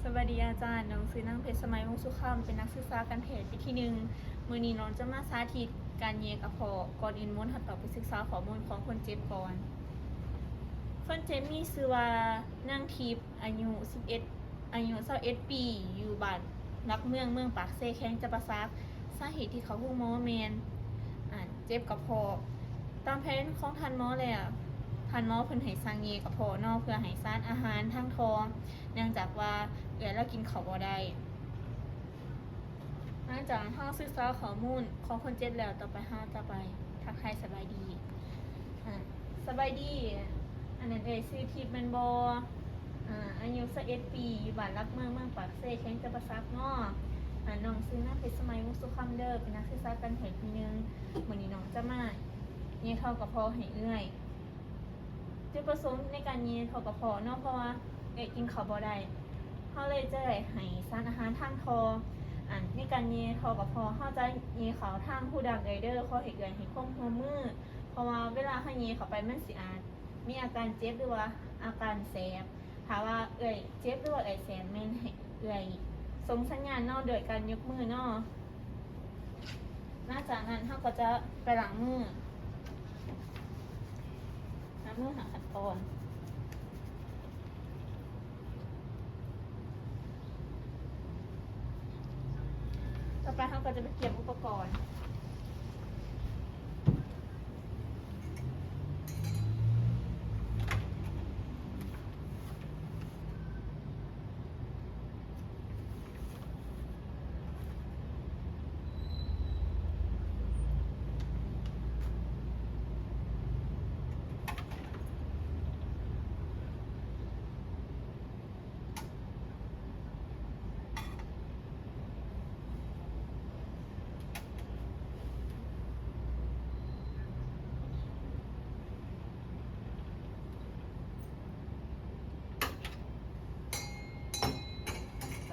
ສະບາຍດີອາຈານ, ນ້ອງຊື່ນາງ ເພັດສະໄໝ ວົງສຸຄຳ, ເປັນນັກສຶກສາການແພດປີທີໜຶ່ງ. ມື້ນີ້ນ້ອງຈະມາສາທິດການແຍ່ກະເພາະ. ກ່ອນອື່ນໝົດ ເຮົາຕ້ອງໄປສຶກສາຂໍ້ມູນຂອງຄົນເຈັບກ່ອນ. ຄົນເຈັບມີຊື່ວ່າ ນາງທິບ ອາຍຸສິບເອັດ ອາຍຸຊາວເອັດປີ ຢູ່ບ້ານຫຼັກເມືອງ ເມືອງປາກເຊ ແຂວງຈຳປາສັກ. ສາເຫດທີ່ເຂົ້າໂຮງໝໍແມ່ນ ອາ ເຈັບກະເພາະ. ຕາມແຜນຂອງທ່ານໝໍແລ້ວ, ທ່ານໝໍເພິ່ນໃຫ້ສັ່ງແຍ່ກະເພາະເນາະ ເພື່ອໃຫ້ສານອາຫານທາງທໍ່ ເນື່ອງຈາກວ່າເອື້ອຍລາວກິນເຂົ້າບໍ່ໄດ້. ຫຼັງຈາກເຮົາສຶກສາຂໍ້ມູນຂອງຄົນເຈັບແລ້ວ, ຕໍ່ໄປເຮົາຈະໄປທັກທາຍສະບາຍດີ. ອາ ສະບາຍດີ, ອັນນັ້ນເອື້ອຍຊື່ທິບແມ່ນບໍ່? ອາ ອາຍຸຊາວເອັດປີ ຢູ່ບ້ານຫຼັກເມືອງ ເມືອງປາກເຊ ແຂວງຈຳປາສັກເນາະ. ອາ ນ້ອງຊື່ນາງ ເພັດສະໄໝ ວົງສຸຄຳເດີ ເປັນນັກສຶກສາການແພດປີໜຶ່ງ. ມື້ນີ້ນ້ອງຈະມາແຍ່ທໍ່ກະເພາະໃຫ້ເອື້ອຍ. ຈຸດປະສົງໃນການແຍ່ທໍ່ກະເພາະເນາະ ເພາະວ່າເອື້ອຍກິນເຂົ້າບໍ່ໄດ້ ເຮົາເລີຍຈະໄດ້ໃຫ້ສານອາຫານທາງທໍ່. ອັນ ໃນການແຍ່ທໍ່ກະເພາະ ເຮົາຈະແຍ່ເຂົ້າທາງຮູດັງເອື້ອຍເດີ. ຂໍໃຫ້ເອື້ອຍໃຫ້ຄວາມຮ່ວມມື ເພາະວ່າເວລາເຮົາແຍ່ເຂົ້າໄປ ມັນຊິອາດມີອາການເຈັບ ຫຼືວ່າອາການແສບ. ຖ້າວ່າເອື້ອຍເຈັບ ຫຼືວ່າເອື້ອຍແສບ ແມ່ນໃຫ້ເອື້ອຍສົ່ງສັນຍານເນາະ ດ້ວຍການຍົກມືເນາະ. ຫຼັງຈາກນັ້ນເຮົາກໍຈະໄປລ້າງມື, ລ້າງມືຫ້າຂັ້ນຕອນ. ຕໍ່ໄປເຮົາກໍຈະໄປກຽມອຸປະກອນ.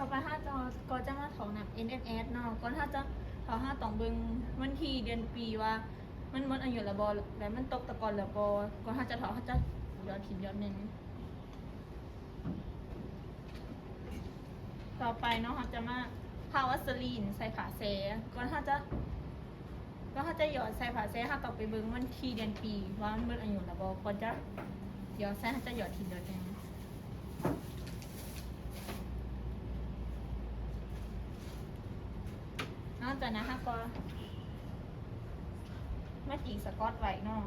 ຕໍ່ໄປເຮົາຈະ ກໍຈະມາຖອກນ້ຳເອັນເອັສເອັສເນາະ. ກ່ອນເຮົາຈະຖອກ ເຮົາຕ້ອງເບິ່ງວັນທີເດືອນປີວ່າມັນໝົດອາຍຸແລ້ວບໍ່ ແລະ ມັນຕົກຕະກອນແລ້ວບໍ່. ກ່ອນເຮົາຈະຖອກ ເຮົາຈະຢອດຖິ້ມຢອດໜຶ່ງ. ຕໍ່ໄປເນາະ ເຮົາຈະມາທາວັດສະລີນໃສ່ຜ້າແຊ່. ກ່ອນເຮົາຈະ ກ່ອນເຮົາຈະຢອດໃສ່ຜ້າແຊ່ ເຮົາຕ້ອງໄປເບິ່ງວັນທີເດືອນປີວ່າມັນໝົດອາຍຸແລ້ວບໍ່ ກ່ອນຈະຢອດໃສ່ ເຮົາຈະຢອດຖິ້ມຢອດໜຶ່ງ. ນອກຈາກນັ້ນເຮົາກໍມາຕີສະກອດໄວ້ເນາະ.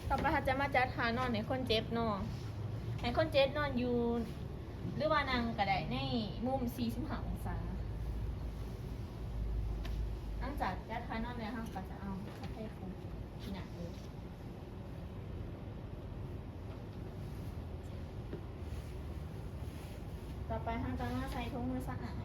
ຕໍ່ໄປເຮົາຈະມາຈັດທ່ານອນໃຫ້ຄົນເຈັບເນາະ. ໃຫ້ຄົນເຈັບນອນຢູ່ ຫຼືວ່ານັ່ງກໍໄດ້ ໃນມຸມສີ່ສິບຫ້າອົງສາ. ຫຼັງຈາກຈັດທ່ານອນແລ້ວ ເຮົາກໍຈະເອົາຜ້າແພຄຸມທີ່ໜ້າເລີຍ. ຕໍ່ໄປເຮົາຈະມາໃສ່ຖົງມືສະອາດ.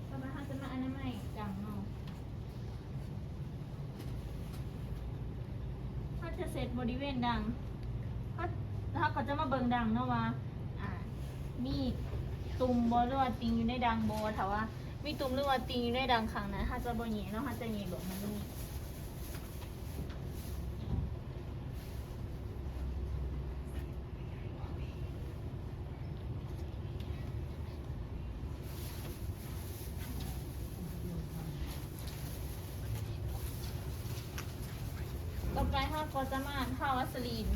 ຕໍ່ມາເຮົາຈະມາອະນາໄມດັງເນາະ. ເຮົາຈະເຊັດບໍລິເວນດັງ ເຮົາ ເຮົາກໍຈະມາເບິ່ງດັງເນາະວ່າ ອ່າ ມີຕຸ່ມບໍ່ ຫຼືວ່າຕິ່ງຢູ່ໃນດັງບໍ່. ຖ້າວ່າມີຕຸ່ມ ຫຼືວ່າຕິ່ງຢູ່ໃນດັງຂ້າງໃນ ເຮົາຈະບໍ່ແຍ່ເນາະ ເຮົາຈະແຍ່ເບິ່ງມັນນີ້. ຕໍ່ໄປເຮົາກໍຈະມາທາວັດສະລີນ.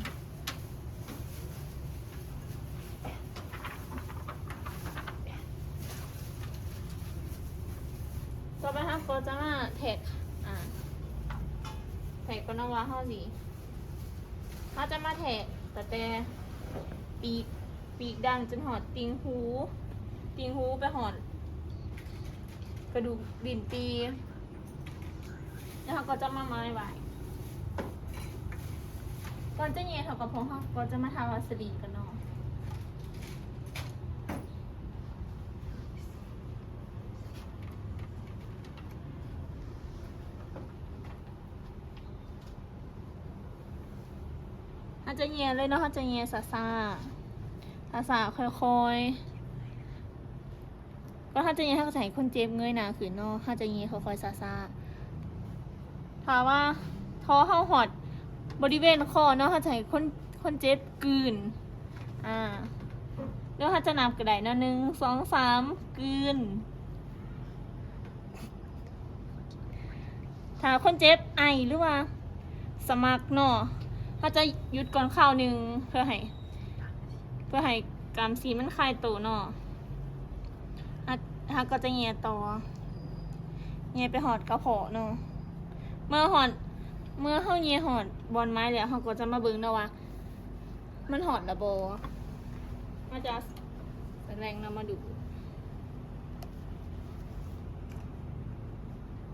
ຈະມາແທກ ອ່າ ແທກກ່ອນເນາະວ່າເຮົາຊິ ເຮົາຈະມາແທກຕັ້ງແຕ່ປີກ ປີກດັງຈົນຮອດຕິ່ງຫູ ຕິ່ງຫູໄປຮອດກະດູກດິ້ນປີ ແລ້ວເຮົາກໍຈະມາໝາຍໄວ້. ກ່ອນຈະແຍ່ເທົ່າກັບພວກເຮົາ ກໍຈະມາທາວາສະລີນກ່ອນເນາະ. ເຮົາຈະແຍ່ເລີຍເນາະ ເຮົາຈະແຍ່ຊ້າໆ ຊ້າໆ ຄ່ອຍໆ. ກ່ອນເຮົາຈະແຍ່ ເຮົາກໍຈະໃຫ້ຄົນເຈັບເງີຍໜ້າຂຶ້ນເນາະ ເຮົາຈະແຍ່ຄ່ອຍໆ ຊ້າໆ. ຖ້າວ່າ ຖ້າເຮົາຮອດບໍລິເວນຄໍເນາະ ເຮົາຈະໃຫ້ຄົນ ຄົນເຈັບກືນ ອ່າ ແລ້ວເຮົາຈະນັບກໍໄດ້ເນາະ ໜຶ່ງ ສອງ ສາມ ກືນ. ຖ້າຄົນເຈັບໄອ ຫຼືວ່າສະໝັກເນາະ ເຮົາຈະຢຸດກ່ອນຄາວໜຶ່ງ ເພື່ອໃຫ້ ເພື່ອໃຫ້ກ້າມຊີ້ນມັນຄາຍໂຕເນາະ. ເຮົາ ເຮົາກໍຈະແຍ່ຕໍ່ ແຍ່ໄປຮອດກະເພາະເນາະ. ເມື່ອຮອດ ເມື່ອເຮົາແຍ່ຮອດບ່ອນໝາຍແລ້ວ ເຮົາກໍຈະມາເບິ່ງເນາະວ່າ ມັນຮອດແລ້ວບໍ່? ເຮົາຈະສະແລງນຳມາດູດ.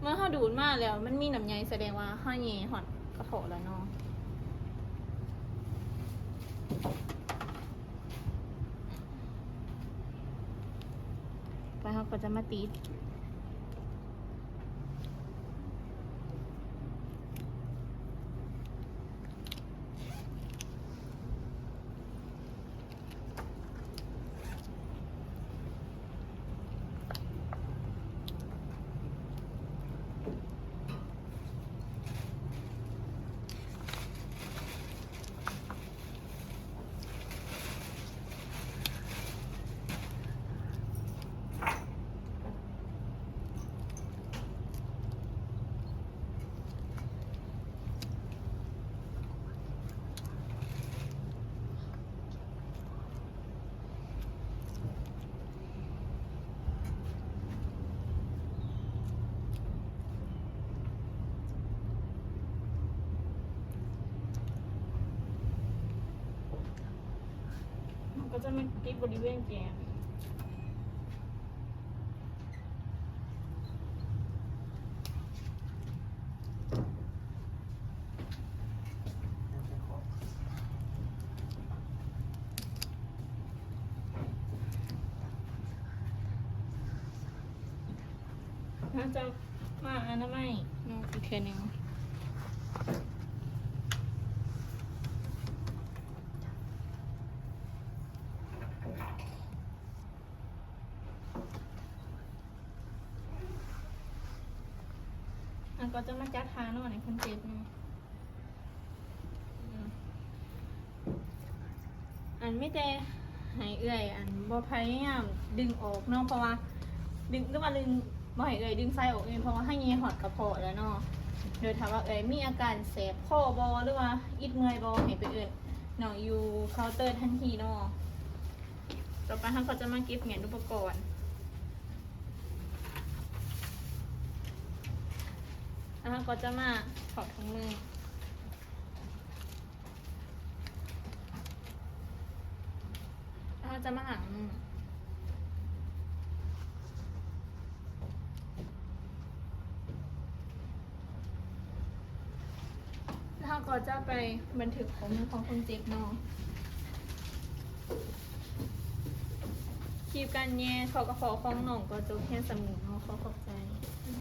ເມື່ອເຮົາດູດມາແລ້ວ ມັນມີນ້ຳໃຍ ສະແດງວ່າເຮົາແຍ່ຮອດກະເພາະແລ້ວເນາະ. ແລ້ວເຮົາກໍຈະມາຕິດ. ເຮົາກໍຈະມາຕິດບໍລິເວນແກ້ມ. ເຮົາຈະມາອະນາໄມເນາະ ອີກເທື່ອໜຶ່ງ. ແລ້ວກໍຈະມາຈັດທ່ານອນໃຫ້ຄົນເຈັບເນາະ. ອັນ ມີແຕ່ໃຫ້ເອື້ອຍ ອັນ ບໍ່ພະຍາຍາມດຶງອອກເນາະ ເພາະວ່າດຶງ ຫຼືວ່າດຶງ ບໍ່ໃຫ້ເອື້ອຍດຶງສາຍອອກເອງ ເພາະວ່າເຮົາແຍ່ຮອດກະເພາະແລ້ວເນາະ. ໂດຍຖ້າວ່າເອື້ອຍມີອາການແສບຄໍບໍ່ ຫຼືວ່າອິດເມື່ອຍບໍ່ ໃຫ້ໄປເອີ້ນນ້ອງຢູ່ເຄົາເຕີທັນທີເນາະ. ຕໍ່ໄປເຮົາກໍຈະມາເກັບແມ່ນອຸປະກອນ ແລ້ວເຮົາກໍຈະມາຖອດຖົງມື ແລ້ວເຮົາຈະມາລ້າງມື. ແລ້ວເຮົາກໍຈະໄປບັນທຶກຂໍ້ມູນຂອງຄົນເຈັບເນາະ. ຄລິບການແຍ່ເຂົ້າກະເພາະຂອງນ້ອງກໍຈົບພຽງສ່ຳນີ້ເນາະ. ຂໍຂອບໃຈ.